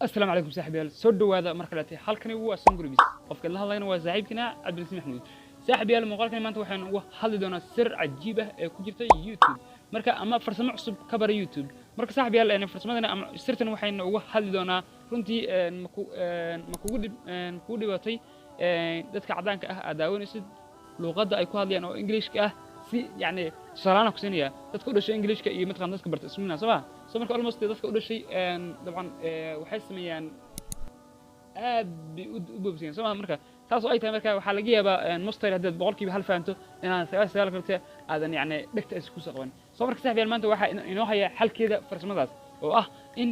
Asalaamu calaykum saaxiibayaal, soo dhowaada mar kaleete. Halkani waa Songurubis, qofka la hadlayna waa saaxiibkina Cabdilasiin Maxamuud. Saaxiibayaal, muuqaalkani maanta waxaynu uga hadli doonaa sir cajiib ah ee ku jirta YouTube, marka ama farsamo cusub ka bara YouTube. Marka saaxiibayaal, farsamadani ama sirtan waxaynu uga hadli doonaa runtii maku ma kugu dhib kugu dhibatay dadka caddaanka ah aad daawanaysid luuqadda ay ku hadlayaan oo Englishka ah? Si yacni tusaalahaan ku siinaya, dadka u dhashay Englishka iyo mataqaan dadka barta ismina soo ma so marka almost dadka u dhashay dabcan waxay sameeyaan aad bay u boobsiiyaan, soo ma? Marka taas oo ay tahay, marka waxaa laga yaabaa mustahil haddaad 1% fahanto inaan 99 kalete aadan yacni dhegta aysan kusoo qaban. Soo marka saaxiibayaal, maanta waxaa inoo haya xalkeeda farsamadaas oo ah in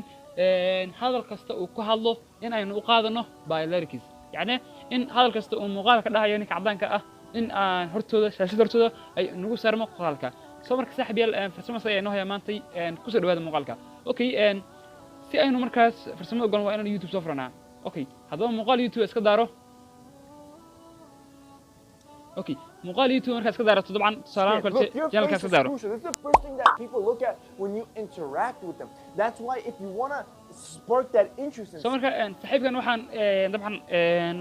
hadal kasta uu ku hadlo in aynu u qaadano by lyrics, yacni in hadal kasta uu muuqaalka dhahayo ninka caddaanka ah in aan hortooda, shaashada hortooda ay nagu saarmo qoraalka. Soo marka saaxiibayaal, farsamadaas ayaa inoo haya maantay. Kusoo dhawaada muuqaalka. Okay, si aynu markaas farsamada ogolan waa inaan YouTube soo furanaa. Okay, haddaba muuqaal YouTube iska daaro. Okay, muuqaal YouTube markaa iska daarato, dabcan tusaalahaan Look, kalete your channelkaa face iska is daaro. crucial. This is the first thing that people look at when you interact with them. That's why if you want to spark that interest in soo marka saaxiibkan waxaan dabcan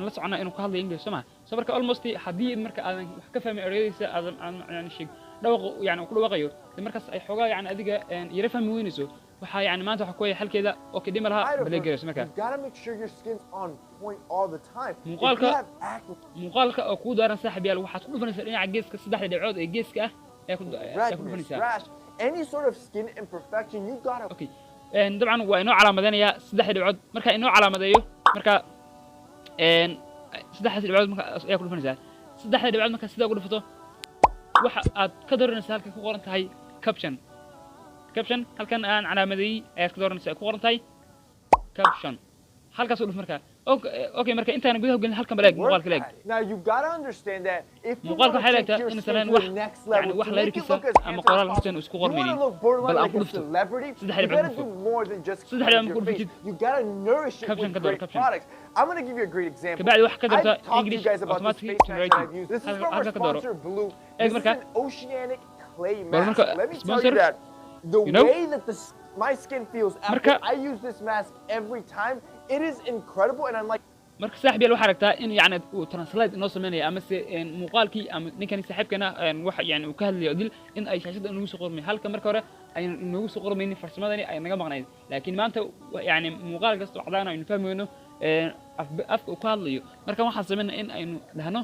la soconaa inuu ka hadlayo English, soo ma? Soo marka almost haddii marka aadan wax ka fahmin ereyadiisa, aadan aan yani sheeg dhawaq yani uu ku dhawaaqayo, de markaas ay xoogaa yani adiga yara fahmi weynayso, waxaa yani maanta waxa ku haya xalkeeda. Okay, dhima laha side of balay her, garayso marka you've got to make sure your skin's on point all the time. If you Muuqaalka have acne, muuqaalka oo kuu daaran, saaxiib yaal, waxaad ku dhufanaysaa dhinaca geeska, saddexda dhibcood ee geeska ah ayaa ku redness, dhufanaysaa. rash, any sort of skin imperfection, you gotta Okay, dabcan waa inoo calaamadeynayaa saddexda dhibcood. Marka inoo calaamadeeyo, marka saddexdaas dhibcood marka ayaa ku dhufanaysaa. Saddexda dhibcood marka sidaa ugu dhufato, waxa aad ka dooranaysaa halkan ku qoran tahay caption. Caption halkan aan calaamadeeyey ayaad ka dooranaysaa, ku qoran tahay caption, halkaas u dhuf marka. Okay, marka intaan gudaha gelin, halkan bal eeg work muuqaalka, leeg at it. Now you've got to understand that if you muuqaalka want waxay to take leegtaa your inaysan skin lahayn to wax the next yani level, wax to make it layrkiisa look as ama handsome qoraal as horteen possible, isku you want qormaynin. to look borderline Bal aan like ku a dhufto celebrity. saddex You dhibcood gotta ku do more than just saddex cleanse dhibcood your ku face. dhufatid You gotta nourish it caption with ka dooro great caption. products. I'm gonna give you a great example. Kabacdi wax ka doorta I've talked to you English guys about this automatically face mask that generating. I've used. This is from our Halka ka dooro. sponsor, Blue. Eeg This is marka an oceanic clay bal mask. marka Let me tell sponsor you that the you know way that my skin feels after marka I use this mask every time, it is incredible, and I'm like, marka saaxiib yaal, waxaa aragtaa in yani uu translate inoo sameynaya ama se muuqaalkii ama ninkani saaxiibkana waxa yani uu ka hadlayo dil in ay shaashadda inoogu soo qormay, halka marka hore aynu inoogu soo qormaynin, farsamadani ay naga maqnayd. Laakiin maanta yani muuqaal kasta oo cadaan aynu fahmayno afka uu ka hadlayo, marka waxaan sameynaa in aynu dhahno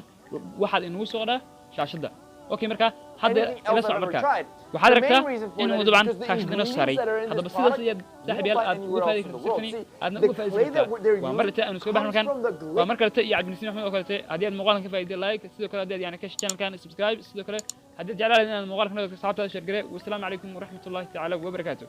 waxaad inoogu soo qodhaa shaashadda. Okay, marka hadda anything ila else I've soco ever marka tried. Waxaad The main aragtaa reason for inuu that is dabcan because the shaashadda inoo ingredients saaray. that are in this Haddaba sidaas product ayaad you won't saaxiib yaal find aad uga anywhere faaidi else in karta the world. sirtani See, aadna the uga faaidaysan clay that kartaa. They're Waa mar using kalete aynu iska baxno comes markaan from the waa mar kalete iyo Cabdinasiin Maxamed oo kalete. Haddii aad muuqaalkan ka faa'iiday, like. Sidoo kale haddii aad yani ka channelkan, subscribe. Sidoo kale haddii aad jeclaan lahayd inaad muuqaalkan asxaabtaada share garee. Wasalaamu calaykum waraxmatullahi tacaala wabarakaatu.